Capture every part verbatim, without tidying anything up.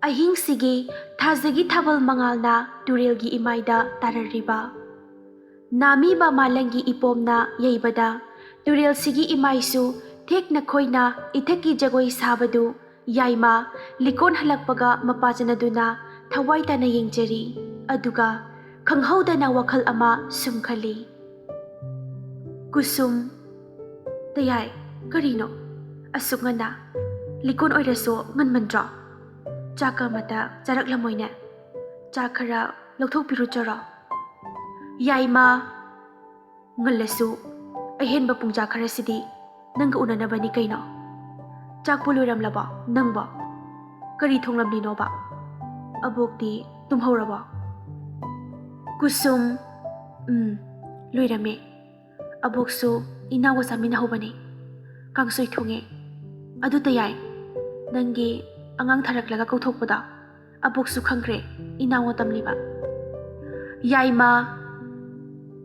ꯑꯍꯤꯡꯁꯤꯒꯤ ꯊꯥꯖꯒꯤ ꯊꯥꯕꯜ ꯃꯉꯥꯜꯅ ꯇꯨꯔꯦꯜꯒꯤ ꯏꯃꯥꯏꯗ ꯇꯥꯔꯔꯤꯕ꯫ ꯅꯥꯃꯤꯕ ꯃꯥꯂꯪꯒꯤ ꯏꯄꯣꯝꯅ ꯌꯩꯕꯗ ꯇꯨꯔꯦꯜꯁꯤꯒꯤ ꯏꯃꯥꯏꯁꯨ ꯊꯦꯛꯅ ꯈꯣꯏꯅ ꯏꯊꯛꯀꯤ ꯖꯒꯣꯏ ꯁꯥꯕꯗꯨ ꯌꯥꯏꯃ ꯂꯤꯀꯣꯟ ꯍꯜꯂꯛꯄꯒ ꯃꯄꯥ ꯆꯅꯗꯨꯅ ꯊꯋꯥꯏ ꯇꯥꯅ ꯌꯦꯡꯖꯔꯤ꯫ ꯑꯗꯨꯒ ꯈꯪꯍꯧꯗꯅ ꯋꯥꯈꯜ ꯑꯃ ꯁꯨꯝ ꯈꯜꯂꯤ꯫ ꯀꯨꯁꯨꯝ, ꯇꯌꯥꯏ, ꯀꯔꯤꯅꯣ? ꯑꯁꯨꯛ ꯉꯟꯅ? ꯂꯤꯀꯣꯟ ꯑꯣꯏꯔꯁꯨ ꯉꯟꯃꯟꯗ꯭ꯔꯣ? ꯆꯥꯛꯀ ꯑꯃꯇ ꯆꯥꯔꯛꯂꯝꯃꯣꯏꯅꯦ꯫ ꯆꯥꯛ ꯈꯔ ꯂꯧꯊꯣꯛꯄꯤꯔꯨꯆꯣꯔꯣ? ꯌꯥꯏꯃ, ꯉꯜꯂꯁꯨ ꯑꯍꯦꯟꯕ ꯄꯨꯡꯖꯥ ꯈꯔꯁꯤꯗꯤ ꯅꯪꯒ ꯎꯅꯅꯕꯅꯤ ꯀꯩꯅꯣ꯫ ꯆꯥꯛꯄꯨ ꯂꯣꯏꯔꯝꯂꯕꯣ ꯅꯪꯕꯣ? ꯀꯔꯤ ꯊꯣꯡꯂꯝꯂꯤꯅꯣꯕ? ꯑꯕꯣꯛꯇꯤ ꯇꯨꯝꯍꯧꯔꯕꯣ? ꯀꯨꯁꯨꯝ, ꯎꯝ, ꯂꯣꯏꯔꯝꯃꯦ꯫ ꯑꯕꯣꯛꯁꯨ ꯏꯅꯥꯎꯒ ꯆꯥꯃꯤꯟꯅꯍꯧꯕꯅꯦ꯫ ꯀꯥꯡꯁꯣꯏ ꯊꯣꯡꯉꯦ꯫ ꯑꯗꯨ ꯇꯌꯥꯏ, ꯅꯪꯒꯤ ꯑꯉꯥꯡ ꯊꯥꯔꯛꯂꯒ ꯀꯧꯊꯣꯛꯄꯗꯣ ꯑꯕꯣꯛꯁꯨ ꯈꯪꯈ꯭ꯔꯦ, ꯏꯅꯥꯎꯅ ꯇꯝꯂꯤꯕ꯫ ꯌꯥꯏꯃ,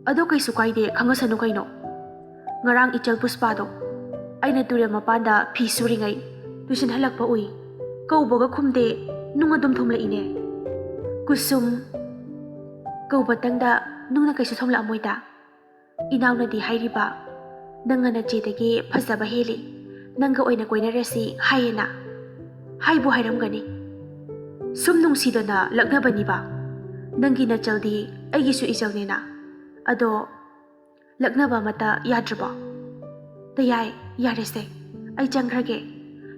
ꯑꯗꯣ ꯀꯩꯁꯨ ꯀꯥꯏꯗꯦ, ꯈꯪꯉꯁꯅꯨ ꯀꯩꯅꯣ꯫ ꯉꯔꯥꯡ ꯏꯆꯜ ꯄꯨꯁꯄꯥꯗꯣ ꯑꯩꯅ ꯇꯨꯔꯦꯜ ꯃꯄꯥꯟꯗ ꯐꯤ ꯁꯨꯔꯤꯉꯩ ꯇꯨꯏꯁꯟ ꯍꯜꯂꯛꯄ ꯎꯏ꯫ ꯀꯧꯕꯒ ꯈꯨꯝꯗꯦ, ꯅꯨꯡ ꯑꯗꯨꯝ ꯊꯣꯝꯂꯛꯏꯅꯦ꯫ ꯀꯨꯁꯨꯝ, ꯀꯧꯕꯇꯪꯗ ꯅꯨꯡꯅ ꯀꯩꯁꯨ ꯊꯣꯝꯂꯛꯑꯝꯃꯣꯏꯗ꯫ ꯏꯅꯥꯎꯅꯗꯤ ꯍꯥꯏꯔꯤꯕ, ꯅꯪꯅ ꯅꯆꯦꯗꯒꯤ ꯐꯖꯕ ꯍꯦꯜꯂꯤ, ꯅꯪꯒ ꯑꯣꯏꯅ ꯀꯣꯏꯅꯔꯁꯤ ꯍꯥꯏꯌꯦꯅ꯫ ꯍꯥꯏꯕꯨ ꯍꯥꯏꯔꯝꯒꯅꯤ꯫ ꯁꯨꯝ ꯅꯨꯡꯁꯤꯗꯅ ꯂꯛꯅꯕꯅꯤꯕ꯫ ꯅꯪꯒꯤ ꯅꯆꯜꯗꯤ ꯑꯩꯒꯤꯁꯨ ꯏꯆꯜꯅꯤꯅ꯫ ꯑꯗꯣ ꯂꯛꯅꯕ ꯑꯃꯠꯇ ꯌꯥꯗ꯭ꯔꯕꯣ? ꯇꯌꯥꯏ, ꯌꯥꯔꯦꯁꯦ, ꯑꯩ ꯆꯪꯈ꯭ꯔꯒꯦ꯫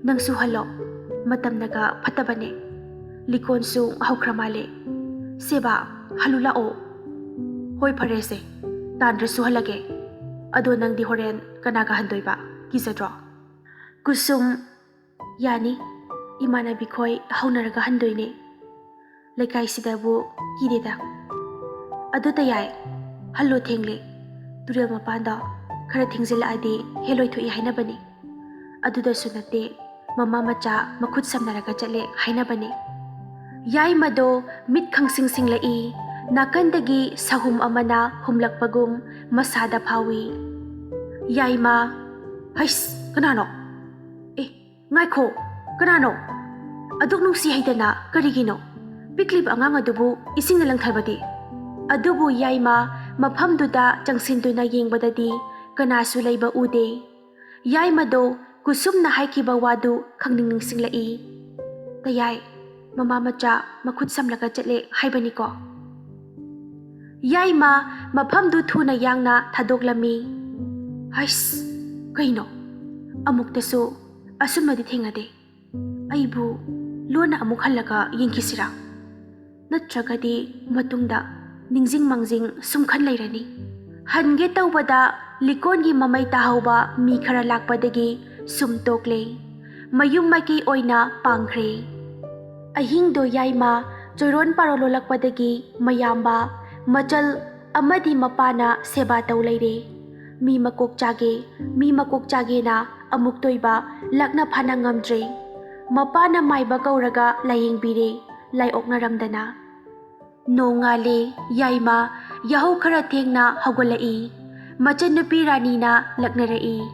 ꯅꯪꯁꯨ ꯍꯜꯂꯣ, ꯃꯇꯝꯅꯒ ꯐꯠꯇꯕꯅꯦ꯫ ꯂꯤꯀꯣꯟꯁꯨ ꯍꯧꯈ꯭ꯔ ꯃꯥꯜꯂꯦ꯫ ꯁꯦꯕꯥ, ꯍꯜꯂꯨ ꯂꯥꯛꯑꯣ꯫ ꯍꯣꯏ, ꯐꯔꯦꯁꯦ, ꯇꯥꯟꯗ꯭ꯔꯁꯨ ꯍꯜꯂꯒꯦ꯫ ꯑꯗꯣ ꯅꯪꯗꯤ ꯍꯣꯔꯦꯟ ꯀꯅꯥꯒ ꯍꯟꯗꯣꯏꯕ? ꯀꯤꯖꯗ꯭ꯔꯣ? ꯀꯨꯁꯨꯝ, ꯌꯥꯅꯤ, ꯏꯃꯥꯟꯅꯕꯤ ꯈꯣꯏ ꯍꯧꯅꯔꯒ ꯍꯟꯗꯣꯏꯅꯦ꯫ ꯂꯩꯀꯥꯏꯁꯤꯗꯕꯨ ꯀꯤꯗꯦꯗ꯫ ꯑꯗꯨ ꯇꯌꯥꯏ, ꯍꯜꯂꯣ, ꯊꯦꯡꯂꯦ꯫ ꯇꯨꯔꯦꯜ ꯃꯄꯥꯟꯗꯣ ꯈꯔ ꯊꯦꯡꯖꯤꯜꯂꯛꯑꯗꯤ ꯍꯦꯂꯣꯏ ꯊꯣꯛꯏ ꯍꯥꯏꯅꯕꯅꯤ꯫ ꯑꯗꯨꯗꯁꯨ ꯅꯠꯇꯦ, ꯃꯃꯥ ꯃꯆꯥ ꯃꯈꯨꯠ ꯁꯝꯅꯔꯒ ꯆꯠꯂꯦ ꯍꯥꯏꯅꯕꯅꯤ꯫ ꯌꯥꯏꯃꯗꯣ ꯃꯤꯠ ꯈꯪꯁꯤꯡ ꯁꯤꯡꯂꯛꯏ, ꯅꯥꯀꯟꯗꯒꯤ ꯁꯍꯨꯝ ꯑꯃꯅ ꯍꯨꯝꯂꯛꯄꯒꯨꯝ ꯃꯁꯥꯗ ꯐꯥꯎꯏ꯫ ꯌꯥꯏꯃ, ꯍꯩꯁ, ꯀꯅꯥꯅꯣ? ꯑꯦ, ꯉꯥꯏꯈꯣ, ꯀꯅꯥꯅꯣ? ꯑꯗꯨꯛ ꯅꯨꯡꯁꯤ ꯍꯩꯗꯅ ꯀꯔꯤꯒꯤꯅꯣ? ꯄꯤꯛꯂꯤꯕ ꯑꯉꯥꯡ ꯑꯗꯨꯕꯨ ꯏꯁꯤꯡꯗ ꯂꯪꯊꯕꯗꯤ? ꯑꯗꯨꯕꯨ ꯌꯥꯏꯃ ꯃꯐꯝꯗꯨꯗ ꯆꯪꯁꯤꯟꯗꯨꯅ ꯌꯦꯡꯕꯗꯗꯤ ꯀꯅꯥꯁꯨ ꯂꯩꯕ ꯎꯗꯦ꯫ ꯌꯥꯏꯃꯗꯣ ꯀꯨꯁꯨꯝꯅ ꯍꯥꯏꯈꯤꯕ ꯋꯥꯗꯨ ꯈꯪꯅꯤꯡ ꯅꯤꯡꯁꯤꯡꯂꯛꯏ꯫ "ꯇꯌꯥꯏ, ꯃꯃꯥ ꯃꯆꯥ ꯃꯈꯨꯠ ꯁꯝꯂꯒ ꯆꯠꯂꯦ ꯍꯥꯏꯕꯅꯤꯀꯣ?" ꯌꯥꯏꯃ ꯃꯐꯝꯗꯨ ꯊꯨꯅ ꯌꯥꯡꯅ ꯊꯥꯗꯣꯛꯂꯝꯃꯤ꯫ "ꯍꯩꯁ, ꯀꯩꯅꯣ? ꯑꯃꯨꯛꯇꯁꯨ ꯑꯁꯨꯝꯅꯗꯤ ꯊꯦꯡꯅꯗꯦ꯫ ꯑꯩꯕꯨ ꯂꯣꯟꯅ ꯑꯃꯨꯛ ꯍꯜꯂꯒ ꯌꯦꯡꯈꯤꯁꯤꯔꯥ? ꯅꯠꯇ꯭ꯔꯒꯗꯤ ꯃꯇꯨꯡꯗ ꯅꯤꯡꯖꯤꯡ ꯃꯥꯡꯖꯤꯡ ꯁꯨꯝ ꯈꯟ ꯂꯩꯔꯅꯤ꯫" ꯍꯟꯒꯦ ꯇꯧꯕꯗ ꯂꯤꯀꯣꯟꯒꯤ ꯃꯃꯩ ꯇꯥꯍꯧꯕ ꯃꯤ ꯈꯔ ꯂꯥꯛꯄꯗꯒꯤ ꯁꯨꯝ ꯇꯣꯛꯂꯦ꯫ ꯃꯌꯨꯝ ꯃꯥꯏꯀꯩ ꯑꯣꯏꯅ ꯄꯥꯡꯈ꯭ꯔꯦ꯫ ꯑꯍꯤꯡꯗꯣ ꯌꯥꯏꯃ ꯆꯣꯏꯔꯣꯟ ꯄꯥꯔꯣ ꯂꯣꯜꯂꯛꯄꯗꯒꯤ ꯃꯌꯥꯝꯕ, ꯃꯆꯜ ꯑꯃꯗꯤ ꯃꯄꯥꯅ ꯁꯦꯕꯥ ꯇꯧ ꯂꯩꯔꯦ꯫ ꯃꯤ ꯃꯀꯣꯛ ꯆꯥꯒꯦ, ꯃꯤ ꯃꯀꯣꯛ ꯆꯥꯒꯦꯅ ꯑꯃꯨꯛꯇꯣꯏꯕ ꯂꯥꯛꯅ ꯐꯥꯅ ꯉꯝꯗ꯭ꯔꯦ꯫ ꯃꯄꯥꯅ ꯃꯥꯏꯕ ꯀꯧꯔꯒ ꯂꯥꯌꯦꯡꯕꯤꯔꯦ, ꯂꯥꯏꯑꯣꯛꯅꯔꯝꯗꯅ꯫ ꯅꯣꯡꯉꯥꯜꯂꯦ, ꯌꯥꯏꯃ ꯌꯥꯍꯧ ꯈꯔ ꯊꯦꯡꯅ ꯍꯧꯒꯠꯂꯛꯏ꯫ ꯃꯆꯟꯅꯨꯄꯤ ꯔꯥꯅꯤꯅ ꯂꯛꯅꯔꯛꯏ꯫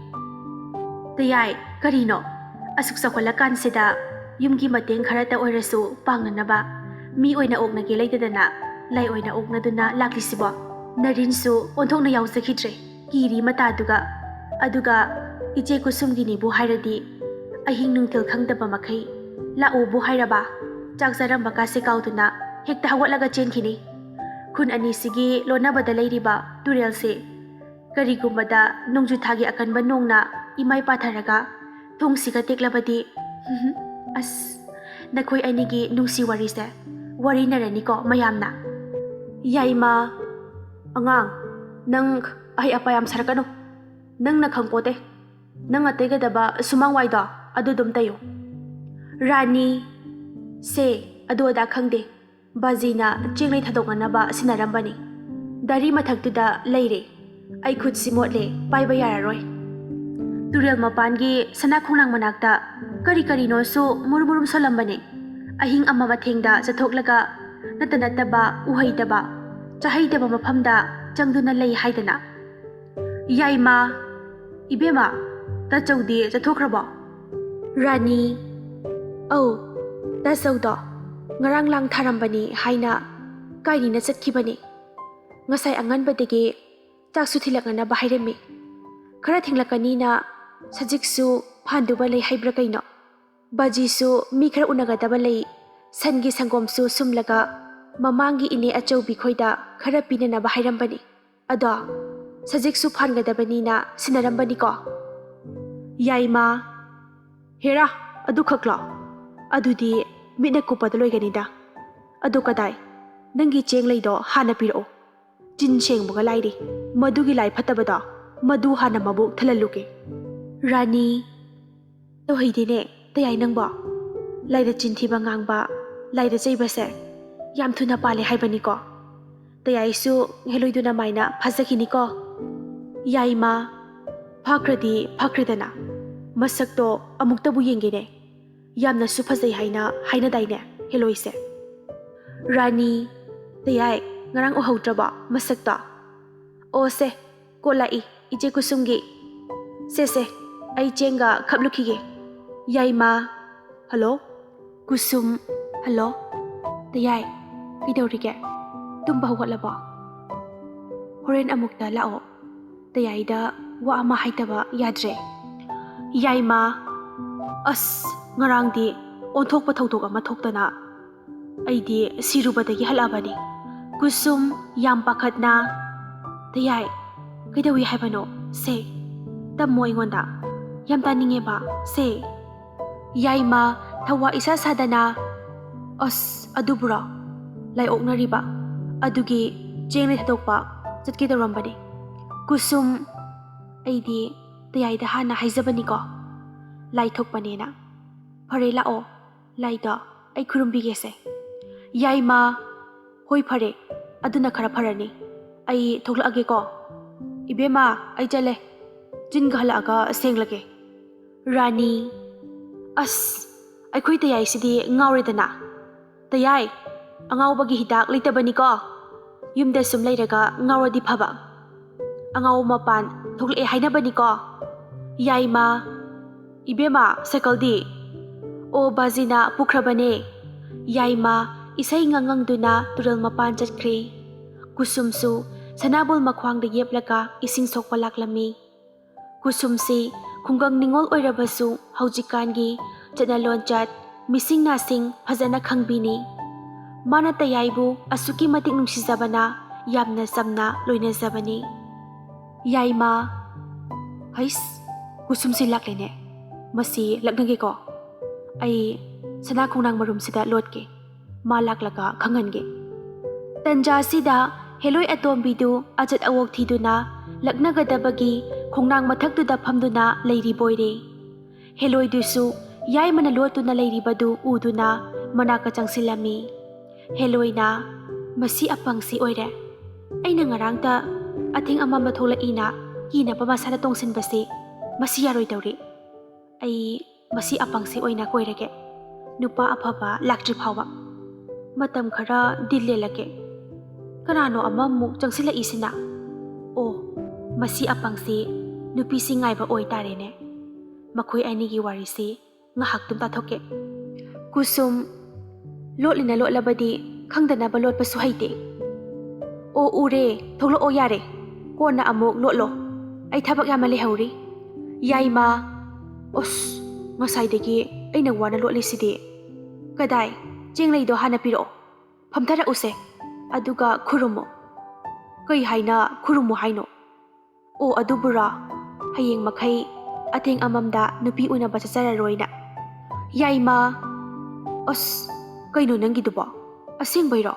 "ꯇꯌꯥꯏ, ꯀꯔꯤꯅꯣ? ꯑꯁꯨꯛ ꯆꯥꯎꯈꯠꯂꯀꯥꯟꯁꯤꯗ ꯌꯨꯝꯒꯤ ꯃꯇꯦꯡ ꯈꯔꯇ ꯑꯣꯏꯔꯁꯨ ꯄꯥꯡꯅꯅꯕ ꯃꯤ ꯑꯣꯏꯅ ꯑꯣꯛꯅꯒꯦ ꯂꯩꯇꯗꯅ ꯂꯥꯏ ꯑꯣꯏꯅ ꯑꯣꯛꯅꯗꯨꯅ ꯂꯥꯛꯂꯤꯁꯤꯕꯣ?" ꯅꯔꯤꯟꯁꯨ ꯑꯣꯟꯊꯣꯛꯅ ꯌꯥꯎꯖꯈꯤꯗ꯭ꯔꯦ꯫ ꯀꯤꯔꯤ ꯃꯇꯥꯗꯨꯒ꯫ ꯑꯗꯨꯒ ꯏꯆꯦ ꯀꯨꯁꯨꯝꯒꯤꯅꯤꯕꯨ ꯍꯥꯏꯔꯗꯤ, ꯑꯍꯤꯡ ꯅꯨꯡꯊꯤꯜ ꯈꯪꯗꯕ ꯃꯈꯩ ꯂꯥꯛꯎꯕꯨ ꯍꯥꯏꯔꯕ, ꯆꯥꯛ ꯆꯥꯔꯝꯕ ꯀꯥꯁꯦ ꯀꯥꯎꯗꯨꯅ ꯍꯦꯛꯇ ꯍꯧꯒꯠꯂꯒ ꯆꯦꯟꯈꯤꯅꯤ꯫ ꯈꯨꯟ ꯑꯅꯤꯁꯤꯒꯤ ꯂꯣꯟꯅꯕꯗ ꯂꯩꯔꯤꯕ ꯇꯨꯔꯦꯜꯁꯦ ꯀꯔꯤꯒꯨꯝꯕꯗ ꯅꯣꯡꯖꯨ ꯊꯥꯒꯤ ꯑꯀꯟꯕ ꯅꯣꯡꯅ ꯏꯃꯥꯏ ꯄꯥꯊꯔꯒ ꯊꯣꯡꯁꯤꯒ ꯇꯦꯛꯂꯕꯗꯤ, ꯍꯨꯝ, ꯑꯁ, ꯅꯈꯣꯏ ꯑꯅꯤꯒꯤ ꯅꯨꯡꯁꯤ ꯋꯥꯔꯤꯁꯦ ꯋꯥꯔꯤꯅꯔꯅꯤꯀꯣ ꯃꯌꯥꯝꯅ꯫ ꯌꯥꯏꯃ, "ꯑꯉꯥꯡ, ꯅꯪ ꯑꯍꯩ ꯑꯄꯥ ꯌꯥꯝ ꯁꯥꯔꯛꯀꯅꯨ꯫ ꯅꯪꯅ ꯈꯪꯄꯣꯠꯇꯦ꯫ ꯅꯪ ꯑꯇꯩꯒꯗꯕ ꯁꯨꯃꯥꯡ ꯋꯥꯏꯗꯣ ꯑꯗꯨ ꯑꯗꯨꯝ ꯇꯩꯌꯨ꯫" ꯔꯥꯅꯤ, "ꯁꯦ, ꯑꯗꯨ ꯑꯗꯥ ꯈꯪꯗꯦ꯫ ꯕꯥꯖꯤꯅ ꯆꯦꯡꯂꯩ ꯊꯥꯗꯣꯛꯅꯅꯕ ꯁꯤꯟꯅꯔꯝꯕꯅꯤ꯫ ꯗꯥꯔꯤ ꯃꯊꯛꯇꯨꯗ ꯂꯩꯔꯦ꯫ ꯑꯩ ꯈꯨꯠꯁꯤ ꯃꯣꯠꯂꯦ, ꯄꯥꯏꯕ ꯌꯥꯔꯔꯣꯏ꯫" ꯇꯨꯔꯦꯜ ꯃꯄꯥꯟꯒꯤ ꯁꯅꯥ ꯈꯣꯡꯅꯥꯡ ꯃꯅꯥꯛꯇ ꯀꯔꯤ ꯀꯔꯤꯅꯣꯁꯨ ꯃꯨꯔꯨꯝ ꯃꯨꯔꯨꯝ ꯁꯣꯜꯂꯝꯕꯅꯦ꯫ ꯑꯍꯤꯡ ꯑꯃ ꯃꯊꯦꯡꯗ ꯆꯠꯊꯣꯛꯂꯒ ꯅꯠꯇ ꯅꯠꯇꯕ ꯎꯍꯩꯇꯕ, ꯆꯥꯍꯩꯇꯕ ꯃꯐꯝꯗ ꯆꯪꯗꯨꯅ ꯂꯩ ꯍꯥꯏꯗꯅ꯫ ꯌꯥꯏꯃ, "ꯏꯕꯦꯝꯃ, ꯇꯥꯆꯧꯗꯤ ꯆꯠꯊꯣꯛꯈ꯭ꯔꯕꯣ?" ꯔꯥꯅꯤ, "ꯑꯧ, ꯇꯥꯖꯧꯗꯣ ꯉꯔꯥꯡ ꯂꯥꯡ ꯊꯥꯔꯝꯕꯅꯤ ꯍꯥꯏꯅ ꯀꯥꯏꯅꯤꯅ ꯆꯠꯈꯤꯕꯅꯤ꯫ ꯉꯁꯥꯏ ꯑꯉꯟꯕꯗꯒꯤ ꯆꯥꯛꯁꯨ ꯊꯤꯜꯂꯛꯅꯅꯕ ꯍꯥꯏꯔꯝꯃꯤ꯫ ꯈꯔ ꯊꯦꯡꯂꯛꯀꯅꯤꯅ ꯁꯖꯤꯛꯁꯨ ꯐꯥꯟꯗꯨꯕ ꯂꯩ ꯍꯥꯏꯕ꯭ꯔꯥ ꯀꯩꯅꯣ? ꯕꯥꯖꯤꯁꯨ ꯃꯤ ꯈꯔ ꯎꯅꯒꯗꯕ ꯂꯩ, ꯁꯟꯒꯤ ꯁꯪꯒꯣꯝꯁꯨ ꯁꯨꯝꯂꯒ ꯃꯃꯥꯡꯒꯤ ꯏꯅꯦ ꯑꯆꯧꯕꯤ ꯈꯣꯏꯗ ꯈꯔ ꯄꯤꯅꯅꯕ ꯍꯥꯏꯔꯝꯕꯅꯤ꯫ ꯑꯗꯣ ꯁꯖꯤꯛꯁꯨ ꯐꯥꯟꯒꯗꯕꯅꯤꯅ ꯁꯤꯟꯅꯔꯝꯕꯅꯤꯀꯣ꯫ ꯌꯥꯏꯃ, ꯍꯦꯔꯥ, ꯑꯗꯨꯈꯛꯂꯣ? ꯑꯗꯨꯗꯤ ꯃꯤꯠꯅ ꯀꯨꯞꯄꯗ ꯂꯣꯏꯒꯅꯤꯗ꯫ ꯑꯗꯨ ꯀꯗꯥꯏ? ꯅꯪꯒꯤ ꯆꯦꯡ ꯂꯩꯗꯣ ꯍꯥꯟꯅ ꯄꯤꯔꯛꯑꯣ꯫ ꯆꯤꯟ ꯁꯦꯡꯕꯒ ꯂꯥꯏꯔꯤ, ꯃꯗꯨꯒꯤ ꯂꯥꯏ ꯐꯠꯇꯕꯗꯣ ꯃꯗꯨ ꯍꯥꯟꯅ ꯃꯕꯨꯛ ꯊꯜꯍꯜꯂꯨꯒꯦ꯫ ꯔꯥꯅꯤ, ꯇꯧꯍꯩꯗꯦꯅꯦ, ꯇꯌꯥꯏ ꯅꯪꯕꯣ꯫ ꯂꯥꯏꯗ ꯆꯤꯟꯊꯤꯕ ꯉꯥꯡꯕ, ꯂꯥꯏꯗ ꯆꯩꯕꯁꯦ ꯌꯥꯝ ꯊꯨꯅ ꯄꯥꯜꯂꯦ ꯍꯥꯏꯕꯅꯤꯀꯣ꯫ ꯇꯌꯥꯏꯁꯨ ꯍꯦꯂꯣꯏꯗꯨꯅ ꯃꯥꯏꯅ ꯐꯥꯖꯈꯤꯅꯤꯀꯣ꯫ ꯌꯥꯏꯃ, ꯐꯥꯈ꯭ꯔꯗꯤ ꯐꯥꯈ꯭ꯔꯦꯗꯅ꯫ ꯃꯁꯛꯇꯣ ꯑꯃꯨꯛꯇꯕꯨ ꯌꯦꯡꯒꯦꯅꯦ꯫ ꯌꯥꯝꯅꯁꯨ ꯐꯖꯩ ꯍꯥꯏꯅ ꯍꯥꯏꯅꯗꯥꯏꯅꯦ ꯍꯦꯂꯣꯏꯁꯦ꯫ ꯔꯥꯅꯤ, ꯇꯌꯥꯏ, ꯉꯔꯥꯡ ꯎꯍꯧꯗ꯭ꯔꯕꯣ ꯃꯁꯛꯇꯣ? ꯑꯣ ꯁꯦ, ꯀꯣꯜ ꯂꯥꯛꯏ ꯏꯆꯦ ꯀꯨꯁꯨꯝꯒꯤ꯫ ꯁꯦ ꯁꯦ, ꯑꯩ ꯆꯦꯡꯒ ꯈꯞꯂꯨꯈꯤꯒꯦ꯫ ꯌꯥꯏꯃ, ꯍꯜꯂꯣ꯫ ꯀꯨꯁꯨꯝ, ꯍꯜꯂꯣ꯫ ꯇꯌꯥꯏ, ꯀꯩꯗꯧꯔꯤꯒꯦ? ꯇꯨꯝꯕ ꯍꯧꯒꯠꯂꯕꯣ? ꯍꯣꯔꯦꯟ ꯑꯃꯨꯛꯇ ꯂꯥꯛꯑꯣ꯫ ꯇꯌꯥꯏꯗ ꯋꯥ ꯑꯃ ꯍꯥꯏꯗꯕ ꯌꯥꯗ꯭ꯔꯦ꯫ ꯌꯥꯏꯃ, ꯑꯁ, ꯉꯔꯥꯡꯗꯤ ꯑꯣꯟꯊꯣꯛꯄ ꯊꯧꯗꯣꯛ ꯑꯃ ꯊꯣꯛꯇꯅ ꯑꯩꯗꯤ ꯁꯤꯔꯨꯕꯗꯒꯤ ꯍꯜꯂꯛꯑꯕꯅꯤ꯫ ꯀꯨꯁꯨꯝ, ꯌꯥꯝ ꯄꯥꯈꯠꯅ, ꯇꯌꯥꯏ, ꯀꯩꯗꯧꯏ ꯍꯥꯏꯕꯅꯣ? ꯁꯦ, ꯇꯝꯃꯣ ꯑꯩꯉꯣꯟꯗ꯫ ꯌꯥꯝ ꯇꯥꯅꯤꯡꯉꯦꯕ꯫ ꯁꯦ꯫ ꯌꯥꯏꯃ, ꯊꯋꯥ ꯏꯁꯥ ꯁꯥꯗꯅ, ꯑꯁ, ꯑꯗꯨꯕꯨꯔꯣ? ꯂꯥꯏ ꯑꯣꯛꯅꯔꯤꯕ ꯑꯗꯨꯒꯤ ꯆꯦꯡ ꯂꯩ ꯊꯥꯗꯣꯛꯄ ꯆꯠꯀꯦ ꯇꯧꯔꯝꯕꯅꯤ꯫ ꯀꯨꯁꯨꯝ, ꯑꯩꯗꯤ ꯇꯌꯥꯏꯗ ꯍꯥꯟꯅ ꯍꯥꯏꯖꯕꯅꯤꯀꯣ, ꯂꯥꯏ ꯊꯣꯛꯄꯅꯦꯅ꯫ ꯐꯔꯦ, ꯂꯥꯛꯑꯣ, ꯂꯥꯏꯗꯣ ꯑꯩ ꯈꯨꯔꯨꯝꯕꯤꯒꯦꯁꯦ꯫ ꯌꯥꯏꯃ, ꯍꯣꯏ, ꯐꯔꯦ, ꯑꯗꯨꯅ ꯈꯔ ꯐꯔꯅꯤ꯫ ꯑꯩ ꯊꯣꯛꯂꯛꯑꯒꯦꯀꯣ꯫ ꯏꯕꯦꯝꯃ, ꯑꯩ ꯆꯠꯂꯦ꯫ ꯆꯤꯟꯒ ꯍꯜꯂꯛꯑꯒ ꯁꯦꯡꯂꯒꯦ꯫ ꯔꯥꯅꯤ, ꯑꯁ, ꯑꯩꯈꯣꯏ ꯇꯌꯥꯏꯁꯤꯗꯤ ꯉꯥꯎꯔꯦꯗꯅ꯫ ꯇꯌꯥꯏ, ꯑꯉꯥꯎꯕꯒꯤ ꯍꯤꯗꯥꯛ ꯂꯩꯇꯕꯅꯤꯀꯣ꯫ ꯌꯨꯝꯗ ꯁꯨꯝ ꯂꯩꯔꯒ ꯉꯥꯎꯔꯗꯤ ꯐꯕ꯫ ꯑꯉꯥꯎꯕ ꯃꯄꯥꯟ ꯊꯣꯛꯂꯛꯑꯦ ꯍꯥꯏꯅꯕꯅꯤꯀꯣ꯫ ꯌꯥꯏꯃ, ꯏꯕꯦꯝꯃ, ꯁꯥꯏꯀꯜꯗꯤ? "ꯑꯣ ꯕꯥꯖꯤꯅ ꯄꯨꯈ꯭ꯔꯕꯅꯦ꯫ ꯌꯥꯏꯃ ꯏꯁꯩ ꯉꯪꯉꯪꯗꯨꯅ ꯇꯨꯔꯦꯜ ꯃꯄꯥꯟ ꯆꯠꯈ꯭ꯔꯦ꯫ ꯀꯨꯁꯨꯝꯁꯨ ꯁꯅꯥꯕꯨꯜ ꯃꯈ꯭ꯋꯥꯡꯗ ꯌꯦꯞꯂꯒ ꯏꯁꯤꯡ ꯁꯣꯛꯄ ꯂꯥꯛꯂꯝꯃꯤ꯫ ꯀꯨꯁꯨꯝꯁꯤ ꯈꯨꯡꯒꯪ ꯅꯤꯉꯣꯜ ꯑꯣꯏꯔꯕꯁꯨ ꯍꯧꯖꯤꯛꯀꯥꯟꯒꯤ ꯆꯠꯅ ꯂꯣꯟꯆꯠ, ꯃꯤꯁꯤꯡ ꯅꯥꯁꯤꯡ ꯐꯖꯅ ꯈꯪꯕꯤꯅꯤ꯫ ꯃꯥꯅ ꯇꯌꯥꯏꯕꯨ ꯑꯁꯨꯛꯀꯤ ꯃꯇꯤꯛ ꯅꯨꯡꯁꯤꯖꯕꯅ ꯌꯥꯝꯅ ꯆꯝꯅ ꯂꯣꯏꯅꯖꯕꯅꯤ꯫ ꯌꯥꯏꯃ, ꯍꯩꯁ, ꯀꯨꯁꯨꯝꯁꯤ ꯂꯥꯛꯂꯦꯅꯦ꯫ ꯃꯁꯤ ꯂꯛꯅꯒꯦꯀꯣ꯫ ꯑꯩ ꯁꯅꯥ ꯈꯣꯡꯅꯥꯡ ꯃꯔꯨꯝꯁꯤꯗ ꯂꯣꯠꯀꯦ꯫ ꯃꯥ ꯂꯥꯛꯂꯒ ꯈꯪꯍꯟꯒꯦ꯫ ꯇꯟꯖꯥꯁꯤꯗ ꯍꯦꯂꯣꯏ ꯑꯇꯣꯝꯕꯤꯗꯨ ꯑꯆꯠ ꯑꯋꯣꯛ ꯊꯤꯗꯨꯅ ꯂꯛꯅꯒꯗꯕꯒꯤ ꯈꯣꯡꯅꯥꯡ ꯃꯊꯛꯇꯨꯗ ꯐꯝꯗꯨꯅ ꯂꯩꯔꯤꯕꯣꯏꯔꯦ꯫ ꯍꯦꯂꯣꯏꯗꯨꯁꯨ ꯌꯥꯏꯃꯅ ꯂꯣꯠꯇꯨꯅ ꯂꯩꯔꯤꯕꯗꯨ ꯎꯗꯨꯅ ꯃꯅꯥꯛꯇ ꯆꯪꯁꯤꯜꯂꯝꯃꯤ꯫ ꯍꯦꯂꯣꯏꯅ, "ꯃꯁꯤ ꯑꯄꯪꯁꯤ ꯑꯣꯏꯔꯦ꯫ ꯑꯩꯅ ꯉꯔꯥꯡꯇ ꯑꯊꯦꯡ ꯑꯃꯝꯕ ꯊꯣꯛꯂꯛꯏꯅ ꯀꯤꯅꯕ ꯃꯁꯥꯗ ꯇꯣꯡꯁꯤꯟꯕꯁꯤ ꯃꯁꯤ ꯌꯥꯔꯣꯏꯗꯧꯔꯤ꯫ ꯑꯩ ꯃꯁꯤ ꯑꯄꯪꯁꯤ ꯑꯣꯏꯅ ꯀꯣꯏꯔꯒꯦ, ꯅꯨꯄꯥ ꯑꯐꯕ ꯂꯥꯛꯇ꯭ꯔꯤ ꯐꯥꯎꯕ꯫ ꯃꯇꯝ ꯈꯔ ꯗꯤꯜ ꯂꯦꯜꯂꯒꯦ꯫ ꯀꯅꯥꯅꯣ ꯑꯃꯃꯨꯛ ꯆꯪꯁꯤꯜꯂꯛꯏꯁꯤꯅ? ꯑꯣ, ꯃꯁꯤ ꯑꯄꯪꯁꯤ ꯅꯨꯄꯤꯁꯤ ꯉꯥꯏꯕ ꯑꯣꯏꯇꯥꯔꯦꯅꯦ꯫ ꯃꯈꯣꯏ ꯑꯅꯤꯒꯤ ꯋꯥꯔꯤꯁꯤ ꯉꯥꯏꯍꯥꯛꯇꯨꯝ ꯇꯥꯊꯣꯛꯀꯦ꯫ ꯀꯨꯁꯨꯝ, ꯂꯣꯠꯂꯤꯅ ꯂꯣꯠꯂꯕꯗꯤ ꯈꯪꯗꯅꯕ ꯂꯣꯠꯄꯁꯨ ꯍꯩꯇꯦ꯫ ꯑꯣ, ꯎꯔꯦ, ꯊꯣꯛꯂꯛꯑꯣ ꯌꯥꯔꯦ, ꯀꯣꯟꯅ ꯑꯃꯨꯛ ꯂꯣꯠꯂꯣ, ꯑꯩ ꯊꯕꯛ ꯌꯥꯝꯅ ꯂꯩꯍꯧꯔꯤ꯫ ꯌꯥꯏꯃ, ꯑꯁ, ꯉꯁꯥꯏꯗꯒꯤ ꯑꯩꯅ ꯋꯥꯅ ꯂꯣꯠꯂꯤꯁꯤꯗꯤ꯫ ꯀꯗꯥꯏ, ꯆꯦꯡꯂꯩꯗꯣ ꯍꯥꯟꯅ ꯄꯤꯔꯛꯑꯣ, ꯐꯝꯊꯔꯛꯎꯁꯦ, ꯑꯗꯨꯒ ꯈꯨꯔꯨꯝꯃꯣ꯫ ꯀꯩ ꯍꯥꯏꯅ ꯈꯨꯔꯨꯝꯃꯣ ꯍꯥꯏꯅꯣ? ꯑꯣ, ꯑꯗꯨꯕꯨꯔꯣ? ꯍꯌꯦꯡ ꯃꯈꯩ ꯑꯊꯦꯡ ꯑꯃꯝꯗ ꯅꯨꯄꯤ ꯎꯅꯕ ꯆꯠꯆꯔꯔꯣꯏꯅ꯫ ꯌꯥꯏꯃ, ꯑꯁ, ꯀꯩꯅꯣ ꯅꯪꯒꯤꯗꯨꯕꯣ? ꯑꯁꯦꯡꯕꯩꯔꯣ?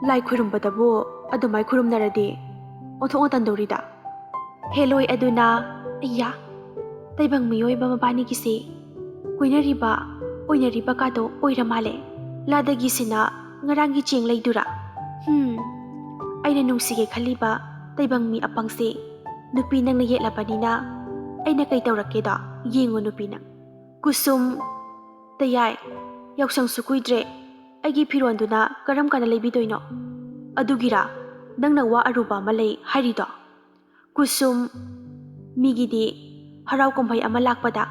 ꯂꯥꯏ ꯈꯨꯔꯨꯝꯕꯗꯕꯨ ꯑꯗꯨꯃꯥꯏ ꯈꯨꯔꯨꯝꯅꯔꯗꯤ ꯑꯣꯟꯊꯣꯛꯅ ꯇꯟꯗꯧꯔꯤꯗ꯫ ꯍꯦꯂꯣꯏ ꯑꯗꯨꯅ, ꯑꯩꯌꯥ, ꯇꯥꯏꯕꯪ ꯃꯤꯑꯣꯏꯕ ꯃꯕꯥꯅꯤꯒꯤꯁꯦ ꯀꯣꯏꯅꯔꯤꯕ, ꯑꯣꯏꯅꯔꯤꯕ ꯀꯥꯗꯣ ꯑꯣꯏꯔ ꯃꯥꯜꯂꯦ꯫ ꯂꯥꯗꯒꯤꯁꯤꯅ ꯉꯔꯥꯡꯒꯤ ꯆꯦꯡ ꯂꯩꯗꯨꯔꯥ? ꯍꯨꯝ, ꯑꯩꯅ ꯅꯨꯡꯁꯤꯒꯦ ꯈꯜꯂꯤꯕ ꯇꯥꯏꯕꯪ ꯃꯤ ꯑꯄꯪꯁꯦ ꯅꯨꯄꯤ ꯅꯪꯅ ꯌꯦꯠꯂꯕꯅꯤꯅ ꯑꯩꯅ ꯀꯩ ꯇꯧꯔꯛꯀꯦꯗꯣ ꯌꯦꯡꯉꯨ ꯅꯨꯄꯤ ꯅꯪ꯫ ꯀꯨꯁꯨꯝ, ꯇꯌꯥꯏ, ꯌꯥꯎꯁꯪꯁꯨ ꯀꯨꯏꯗ꯭ꯔꯦ, ꯑꯩꯒꯤ ꯐꯤꯔꯣꯟꯗꯨꯅ ꯀꯔꯝ ꯀꯥꯟꯗ ꯂꯩꯕꯤꯗꯣꯏꯅꯣ? ꯑꯗꯨꯒꯤꯔꯥ ꯅꯪꯅ ꯋꯥ ꯑꯔꯨꯕ ꯑꯃ ꯂꯩ ꯍꯥꯏꯔꯤꯗꯣ? ꯀꯨꯁꯨꯝ, ꯃꯤꯒꯤꯗꯤ ꯍꯔꯥꯎ ꯀꯨꯝꯍꯩ ꯑꯃ ꯂꯥꯛꯄꯗ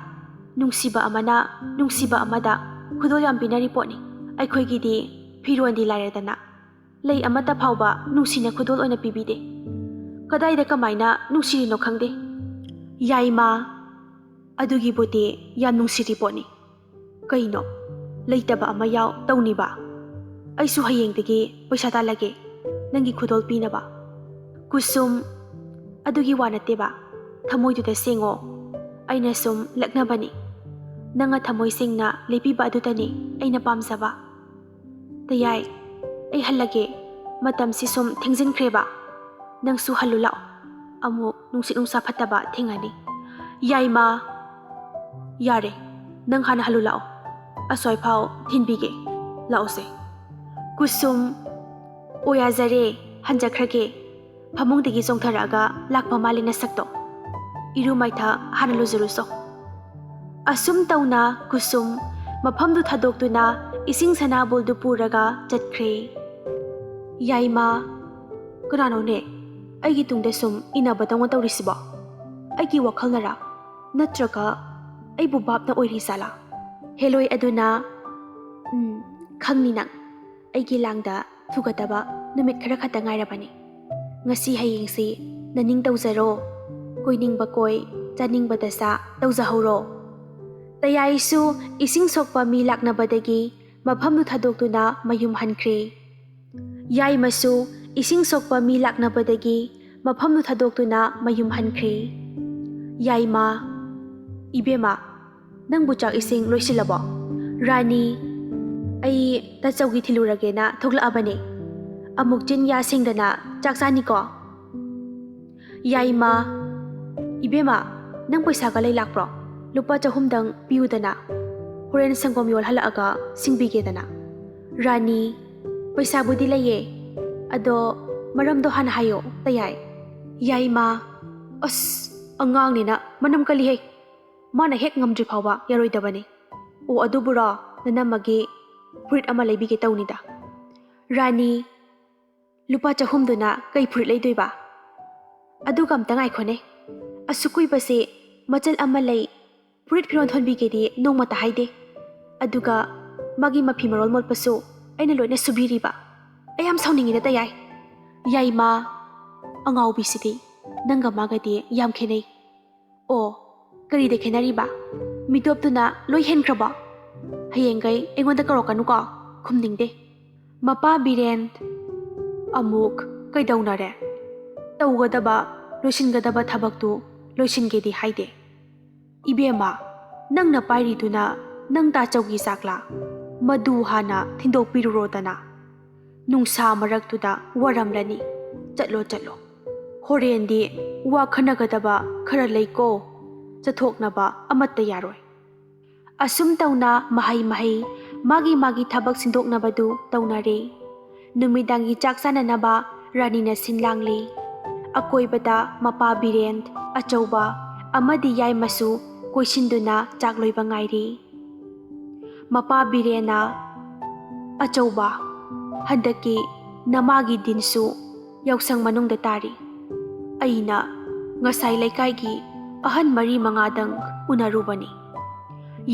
ꯅꯨꯡꯁꯤꯕ ꯑꯃꯅ ꯅꯨꯡꯁꯤꯕ ꯑꯃꯗ ꯈꯨꯗꯣꯜ ꯌꯥꯝ ꯄꯤꯅꯔꯤ ꯄꯣꯠꯅꯤ꯫ ꯑꯩꯈꯣꯏꯒꯤꯗꯤ ꯐꯤꯔꯣꯟꯗꯤ ꯂꯥꯏꯔꯗꯅ, ꯂꯩ ꯑꯃꯠꯇ ꯐꯥꯎꯕ ꯅꯨꯡꯁꯤꯅ ꯈꯨꯗꯣꯜ ꯑꯣꯏꯅ ꯄꯤꯕꯤꯗꯦ꯫ ꯀꯗꯥꯏꯗ ꯀꯃꯥꯏꯅ ꯅꯨꯡꯁꯤꯔꯤꯅꯣ ꯈꯪꯗꯦ꯫ ꯌꯥꯏꯃ, ꯑꯗꯨꯒꯤꯕꯨꯗꯤ ꯌꯥꯝ ꯅꯨꯡꯁꯤꯔꯤ ꯄꯣꯠꯅꯤ꯫ ꯀꯩꯅꯣ, ꯂꯩꯇꯕ ꯑꯃ ꯌꯥꯎ ꯇꯧꯅꯤꯕ? ꯑꯩꯁꯨ ꯍꯌꯦꯡꯗꯒꯤ ꯄꯩꯁꯥ ꯇꯥꯜꯂꯒꯦ, ꯅꯪꯒꯤ ꯈꯨꯗꯣꯜ ꯄꯤꯅꯕ꯫ ꯀꯨꯁꯨꯝ, ꯑꯗꯨꯒꯤ ꯋꯥ ꯅꯠꯇꯦꯕ, ꯊꯃꯣꯏꯗꯨꯗ ꯁꯦꯡꯉꯣ꯫ ꯑꯩꯅ ꯁꯨꯝ ꯂꯛꯅꯕꯅꯤ꯫ ꯅꯪꯅ ꯊꯃꯣꯏ ꯁꯦꯡꯅ ꯂꯦꯞꯄꯤꯕ ꯑꯗꯨꯗꯅꯤ ꯑꯩꯅ ꯄꯥꯝꯖꯕ꯫ ꯇꯌꯥꯏ, ꯑꯩ ꯍꯜꯂꯒꯦ꯫ ꯃꯇꯝꯁꯤ ꯁꯨꯝ ꯊꯦꯡꯖꯤꯟꯈ꯭ꯔꯦꯕ꯫ ꯅꯪꯁꯨ ꯍꯜꯂꯨ ꯂꯥꯛꯑꯣ꯫ ꯑꯃꯨꯛ ꯅꯨꯡꯁꯤꯠ ꯅꯨꯡꯁꯥ ꯐꯠꯇꯕ ꯊꯦꯡꯅꯅꯤ꯫ ꯌꯥꯏꯃ, ꯌꯥꯔꯦ, ꯅꯪ ꯍꯥꯟꯅ ꯍꯜꯂꯨ ꯂꯥꯛꯑꯣ꯫ ꯑꯁ꯭ꯋꯥꯏꯐꯥꯎ ꯊꯤꯟꯕꯤꯒꯦ꯫ ꯂꯥꯛꯑꯣꯁꯦ꯫ ꯀꯨꯁꯨꯝ, ꯑꯣ ꯌꯥꯖꯔꯦ, ꯍꯟꯖꯈ꯭ꯔꯒꯦ꯫ ꯐꯃꯨꯡꯗꯒꯤ ꯆꯣꯡꯊꯔꯛꯑꯒ ꯂꯥꯛꯄ ꯃꯥꯜꯂꯤ ꯅꯁꯛꯇꯣ꯫ ꯏꯔꯨ ꯃꯥꯏꯊ ꯍꯥꯟꯅ ꯂꯨꯖꯔꯨꯆꯣ꯫ ꯑꯁꯨꯝ ꯇꯧꯅ ꯀꯨꯁꯨꯝ ꯃꯐꯝꯗꯨ ꯊꯥꯗꯣꯛꯇꯨꯅ ꯏꯁꯤꯡ ꯁꯅꯥꯕꯨꯜꯗꯨ ꯄꯨꯔꯒ ꯆꯠꯈ꯭ꯔꯦ꯫ ꯌꯥꯏꯃ, ꯀꯅꯥꯅꯣꯅꯦ ꯑꯩꯒꯤ ꯇꯨꯡꯗ ꯁꯨꯝ ꯏꯟꯅꯕꯗꯧꯅ ꯇꯧꯔꯤꯁꯤꯕꯣ? ꯑꯩꯒꯤ ꯋꯥꯈꯜꯅꯔꯥ? ꯅꯠꯇ꯭ꯔꯒ ꯑꯩꯕꯨ ꯚꯥꯞꯅ ꯑꯣꯏꯔꯤ ꯖꯥꯠꯂꯥ? ꯍꯦꯂꯣꯏ ꯑꯗꯨꯅ, "ꯎꯝ, ꯈꯪꯅꯤ ꯅꯪ꯫ ꯑꯩꯒꯤ ꯂꯥꯡꯗ ꯊꯨꯒꯗꯕ ꯅꯨꯃꯤꯠ ꯈꯔ ꯈꯛꯇ ꯉꯥꯏꯔꯕꯅꯤ꯫ ꯉꯁꯤ ꯍꯌꯦꯡꯁꯤ ꯅꯅꯤꯡ ꯇꯧꯖꯔꯣ꯫ ꯀꯣꯏꯅꯤꯡꯕ ꯀꯣꯏ, ꯆꯥꯅꯤꯡꯕꯗ ꯆꯥ ꯇꯧꯖꯍꯧꯔꯣ꯫" ꯇꯌꯥꯏꯁꯨ ꯏꯁꯤꯡ ꯁꯣꯛꯄ ꯃꯤ ꯂꯥꯛꯅꯕꯗꯒꯤ ꯃꯐꯝꯗꯨ ꯊꯥꯗꯣꯛꯇꯨꯅ ꯃꯌꯨꯝ ꯍꯟꯈ꯭ꯔꯦ꯫ ꯌꯥꯏꯃꯁꯨ ꯏꯁꯤꯡ ꯁꯣꯛꯄ ꯃꯤ ꯂꯥꯛꯅꯕꯗꯒꯤ ꯃꯐꯝꯗꯨ ꯊꯥꯗꯣꯛꯇꯨꯅ ꯃꯌꯨꯝ ꯍꯟꯈ꯭ꯔꯦ꯫ ꯌꯥꯏꯃ, "ꯏꯕꯦꯝꯃ, ꯅꯪꯕꯨ ꯆꯥꯛ ꯏꯁꯤꯡ ꯂꯣꯏꯁꯤꯜꯂꯕꯣ?" ꯔꯥꯅꯤ, "ꯑꯩ ꯇꯥꯆꯧꯒꯤ ꯊꯤꯜꯂꯨꯔꯒꯦꯅ ꯊꯣꯛꯂꯛꯑꯕꯅꯦ꯫ ꯑꯃꯨꯛ ꯆꯤꯟ ꯌꯥ ꯁꯦꯡꯗꯅ ꯆꯥꯛ ꯆꯥꯅꯤꯀꯣ꯫" ꯌꯥꯏꯃ, "ꯏꯕꯦꯝꯃ, ꯅꯪ ꯄꯩꯁꯥꯒ ꯂꯩ ꯂꯥꯛꯄ꯭ꯔꯣ? ꯂꯨꯄꯥ ꯆꯍꯨꯝꯗꯪ ꯄꯤꯌꯨꯗꯅ꯫ ꯍꯣꯔꯦꯟ ꯁꯪꯒꯣꯝ ꯌꯣꯜ ꯍꯜꯂꯛꯑꯒ ꯁꯤꯡꯕꯤꯒꯦꯗꯅ꯫" ꯔꯥꯅꯤ, "ꯄꯩꯁꯥꯕꯨꯗꯤ ꯂꯩꯌꯦ, ꯑꯗꯣ ꯃꯔꯝꯗꯣ ꯍꯥꯟꯅ ꯍꯥꯏꯌꯣ, ꯇꯌꯥꯏ꯫" ꯌꯥꯏꯃ, "ꯑꯁ, ꯑꯉꯥꯡꯅꯤꯅ ꯃꯅꯝ ꯀꯜꯂꯤꯍꯦ꯫ ꯃꯥꯅ ꯍꯦꯛ ꯉꯝꯗ꯭ꯔꯤ ꯐꯥꯎꯕ ꯌꯥꯔꯣꯏꯗꯕꯅꯤ꯫ ꯑꯣ, ꯑꯗꯨꯕꯨꯔꯣ, ꯅꯅꯝꯃꯒꯤ ꯐꯨꯔꯤꯠ ꯑꯃ ꯂꯩꯕꯤꯒꯦ ꯇꯧꯅꯤꯗ꯫" ꯔꯥꯅꯤ, "ꯂꯨꯄꯥ ꯆꯍꯨꯝꯗꯨꯅ ꯀꯩ ꯐꯨꯔꯤꯠ ꯂꯩꯗꯣꯏꯕ? ꯑꯗꯨꯒ ꯑꯝꯇ ꯉꯥꯏꯈꯣꯅꯦ꯫ ꯑꯁꯨꯛ ꯀꯨꯏꯕꯁꯦ ꯃꯆꯜ ꯑꯃ ꯂꯩ, ꯐꯨꯔꯤꯠ ꯐꯤꯔꯣꯜ ꯊꯣꯟꯕꯤꯒꯦꯗꯤ ꯅꯣꯡꯃꯇ ꯍꯥꯏꯗꯦ꯫ ꯑꯗꯨꯒ ꯃꯥꯒꯤ ꯃꯐꯤ ꯃꯔꯣꯜ ꯃꯣꯠꯄꯁꯨ ꯑꯩꯅ ꯂꯣꯏꯅ ꯁꯨꯕꯤꯔꯤꯕ꯫ ꯑꯩ ꯌꯥꯝ ꯁꯥꯎꯅꯤꯡꯉꯤꯗ, ꯇꯌꯥꯏ꯫ ꯌꯥꯏꯃ, ꯑꯉꯥꯎꯕꯤꯁꯤꯗꯤ ꯅꯪꯒ ꯃꯥꯒꯗꯤ ꯌꯥꯝ ꯈꯦꯠꯅꯩ꯫ ꯑꯣ, ꯀꯔꯤꯗ ꯈꯦꯠꯅꯔꯤꯕ? ꯃꯤꯇꯣꯞꯇꯨꯅ ꯂꯣꯏ ꯍꯦꯟꯈ꯭ꯔꯕꯣ? ꯍꯌꯦꯡꯈꯩ ꯑꯩꯉꯣꯟꯗ ꯀꯧꯔꯛꯀꯅꯨꯀꯣ, ꯈꯨꯝꯅꯤꯡꯗꯦ꯫ ꯃꯄꯥ ꯕꯤꯔꯦꯟ, ꯑꯃꯨꯛ ꯀꯩꯗꯧꯅꯔꯦ? ꯇꯧꯒꯗꯕ, ꯂꯣꯏꯁꯤꯟꯒꯗꯕ ꯊꯕꯛꯇꯨ ꯂꯣꯏꯁꯤꯟꯒꯦꯗꯤ ꯍꯥꯏꯗꯦ꯫ ꯏꯕꯦꯝꯃ, ꯅꯪꯅ ꯄꯥꯏꯔꯤꯗꯨꯅ ꯅꯪ ꯇꯥꯆꯧꯒꯤ ꯆꯥꯛꯂꯥ? ꯃꯗꯨ ꯍꯥꯟꯅ ꯊꯤꯟꯗꯣꯛꯄꯤꯔꯨꯔꯣꯗꯅ꯫ ꯅꯨꯡꯁꯥ ꯃꯔꯛꯇꯨꯗ ꯋꯥꯔꯝꯂꯅꯤ꯫ ꯆꯠꯂꯣ, ꯆꯠꯂꯣ꯫ ꯍꯣꯔꯦꯟꯗꯤ ꯋꯥ ꯈꯟꯅꯒꯗꯕ ꯈꯔ ꯂꯩꯀꯣ꯫ ꯆꯠꯊꯣꯛꯅꯕ ꯑꯃꯠꯇ ꯌꯥꯔꯣꯏ꯫ ꯑꯁꯨꯝ ꯇꯧꯅ ꯃꯍꯩ ꯃꯍꯩ ꯃꯥꯒꯤ ꯃꯥꯒꯤ ꯊꯕꯛ ꯁꯤꯟꯗꯣꯛꯅꯕꯗꯨ ꯇꯧꯅꯔꯦ꯫ ꯅꯨꯃꯤꯗꯥꯡꯒꯤ ꯆꯥꯛ ꯆꯥꯅꯅꯕ ꯔꯥꯅꯤꯅ ꯁꯤꯟ ꯂꯥꯡꯂꯤ꯫ ꯑꯀꯣꯏꯕꯗ ꯃꯄꯥ ꯕꯤꯔꯦꯟ, ꯑꯆꯧꯕ ꯑꯃꯗꯤ ꯌꯥꯏꯃꯁꯨ ꯀꯣꯏꯁꯤꯟꯗꯨꯅ ꯆꯥꯛ ꯂꯣꯏꯕ ꯉꯥꯏꯔꯤ꯫ ꯃꯄꯥ ꯕꯤꯔꯦꯟꯅ, "ꯑꯆꯧꯕ, ꯍꯟꯗꯛꯀꯤ ꯅꯃꯥꯒꯤ ꯗꯤꯟꯁꯨ ꯌꯥꯎꯁꯪ ꯃꯅꯨꯡꯗ ꯇꯥꯔꯤ꯫ ꯑꯩꯅ ꯉꯁꯥꯏ ꯂꯩꯀꯥꯏꯒꯤ ꯑꯍꯟ ꯃꯔꯤ ꯃꯉꯥꯗꯪ ꯎꯅꯔꯨꯕꯅꯤ꯫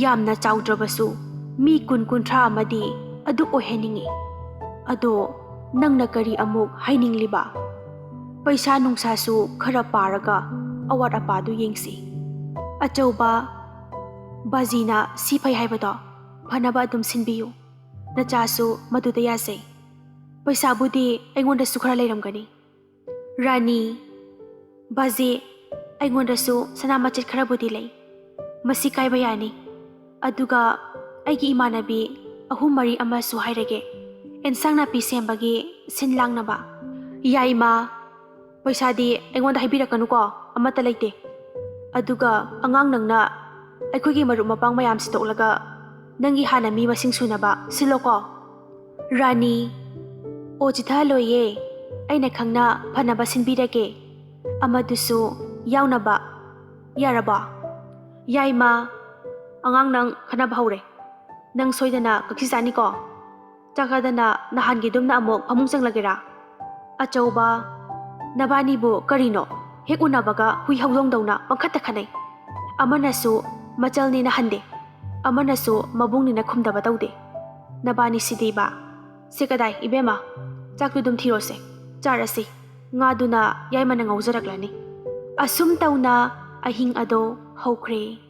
ꯌꯥꯝꯅ ꯆꯥꯎꯗ꯭ꯔꯕꯁꯨ ꯃꯤ ꯀꯨꯟ ꯀꯨꯟꯊ꯭ꯔꯥ ꯑꯃꯗꯤ ꯑꯗꯨ ꯑꯣꯏꯍꯟꯅꯤꯡꯏ꯫ ꯑꯗꯣ ꯅꯪꯅ ꯀꯔꯤ ꯑꯃꯨꯛ ꯍꯥꯏꯅꯤꯡꯂꯤꯕ? ꯄꯩꯁꯥ ꯅꯨꯡꯁꯥꯁꯨ ꯈꯔ ꯄꯥꯔꯒ ꯑꯋꯥꯠ ꯑꯄꯥꯗꯨ ꯌꯦꯡꯁꯤ꯫ ꯑꯆꯧꯕ, ꯕꯥꯖꯤꯅ ꯁꯤ ꯐꯩ ꯍꯥꯏꯕꯗꯣ ꯐꯅꯕ ꯑꯗꯨꯝ ꯁꯤꯟꯕꯤꯌꯨ꯫ ꯅꯆꯥꯁꯨ ꯃꯗꯨꯗ ꯌꯥꯖꯩ꯫ ꯄꯩꯁꯥꯕꯨꯗꯤ ꯑꯩꯉꯣꯟꯗꯁꯨ ꯈꯔ ꯂꯩꯔꯝꯒꯅꯤ꯫" ꯔꯥꯅꯤ, "ꯕꯥꯖꯤ, ꯑꯩꯉꯣꯟꯗꯁꯨ ꯁꯅꯥ ꯃꯆꯦꯠ ꯈꯔꯕꯨꯗꯤ ꯂꯩ꯫ ꯃꯁꯤ ꯀꯥꯏꯕ ꯌꯥꯅꯤ꯫ ꯑꯗꯨꯒ ꯑꯩꯒꯤ ꯏꯃꯥꯟꯅꯕꯤ ꯑꯍꯨꯝ ꯃꯔꯤ ꯑꯃꯁꯨ ꯍꯥꯏꯔꯒꯦ, ꯑꯦꯟꯁꯥꯡ ꯅꯥꯄꯤ ꯁꯦꯝꯕꯒꯤ ꯁꯤꯟ ꯂꯥꯡꯅꯕ꯫" "ꯌꯥꯏꯃ, ꯄꯩꯁꯥꯗꯤ ꯑꯩꯉꯣꯟꯗ ꯍꯥꯏꯕꯤꯔꯛꯀꯅꯨꯀꯣ, ꯑꯃꯠꯇ ꯂꯩꯇꯦ꯫ ꯑꯗꯨꯒ ꯑꯉꯥꯡ ꯅꯪꯅ ꯑꯩꯈꯣꯏꯒꯤ ꯃꯔꯨꯞ ꯃꯄꯥꯡ ꯃꯌꯥꯝ ꯁꯤꯟꯗꯣꯛꯂꯒ ꯅꯪꯒꯤ ꯍꯥꯟꯅ ꯃꯤ ꯃꯁꯤꯡ ꯁꯨꯅꯕ ꯁꯤꯜꯂꯣꯀꯣ꯫" ꯔꯥꯅꯤ, "ꯑꯣ, ꯆꯤꯊꯍꯜꯂꯣꯏꯌꯦ, ꯑꯩꯅ ꯈꯪꯅ ꯐꯅꯕ ꯁꯤꯟꯕꯤꯔꯒꯦ꯫ ꯑꯃꯗꯨꯁꯨ ꯌꯥꯎꯅꯕ꯫ ꯌꯥꯔꯕꯣ?" "ꯌꯥꯏꯃ, ꯑꯉꯥꯡ ꯅꯪ ꯈꯠꯅꯕ ꯍꯧꯔꯦ꯫ ꯅꯪ ꯁꯣꯏꯗꯅ ꯀꯛꯆꯤ ꯆꯥꯅꯤꯀꯣ꯫ ꯆꯥꯛ ꯆꯥꯗꯅ ꯅꯍꯥꯟꯒꯤꯗꯨꯝꯅ ꯑꯃꯨꯛ ꯐꯃꯨꯡ ꯆꯪꯂꯒꯦꯔꯥ?" ꯑꯆꯧꯕ, "ꯅꯕꯥꯅꯤꯕꯨ ꯀꯔꯤꯅꯣ? ꯍꯦꯛ ꯎꯅꯕꯒ ꯍꯨꯏ ꯍꯧꯗꯣꯡꯗꯧꯅ ꯄꯪꯈꯠꯇ ꯈꯠꯅꯩ꯫ ꯑꯃꯅꯁꯨ ꯃꯆꯜꯅꯦꯅ ꯍꯟꯗꯦ, ꯑꯃꯅꯁꯨ ꯃꯕꯨꯡꯅꯦꯅ ꯈꯨꯝꯗꯕ ꯇꯧꯗꯦ꯫ ꯅꯕꯥꯅꯤꯁꯤꯗꯤꯕ꯫ ꯁꯦ ꯀꯗꯥꯏ ꯏꯕꯦꯝꯃ, ꯆꯥꯛꯇꯨ ꯑꯗꯨꯝ ꯊꯤꯔꯣꯁꯦ, ꯆꯥꯔꯁꯤ꯫ ꯉꯥꯗꯨꯅ ꯌꯥꯏꯃꯅ ꯉꯧꯖꯔꯛꯂꯅꯤ꯫ ꯑꯁꯨꯝ ꯇꯧꯅ ꯑꯍꯤꯡ ꯑꯗꯣ ꯍꯧꯈ꯭ꯔꯦ꯫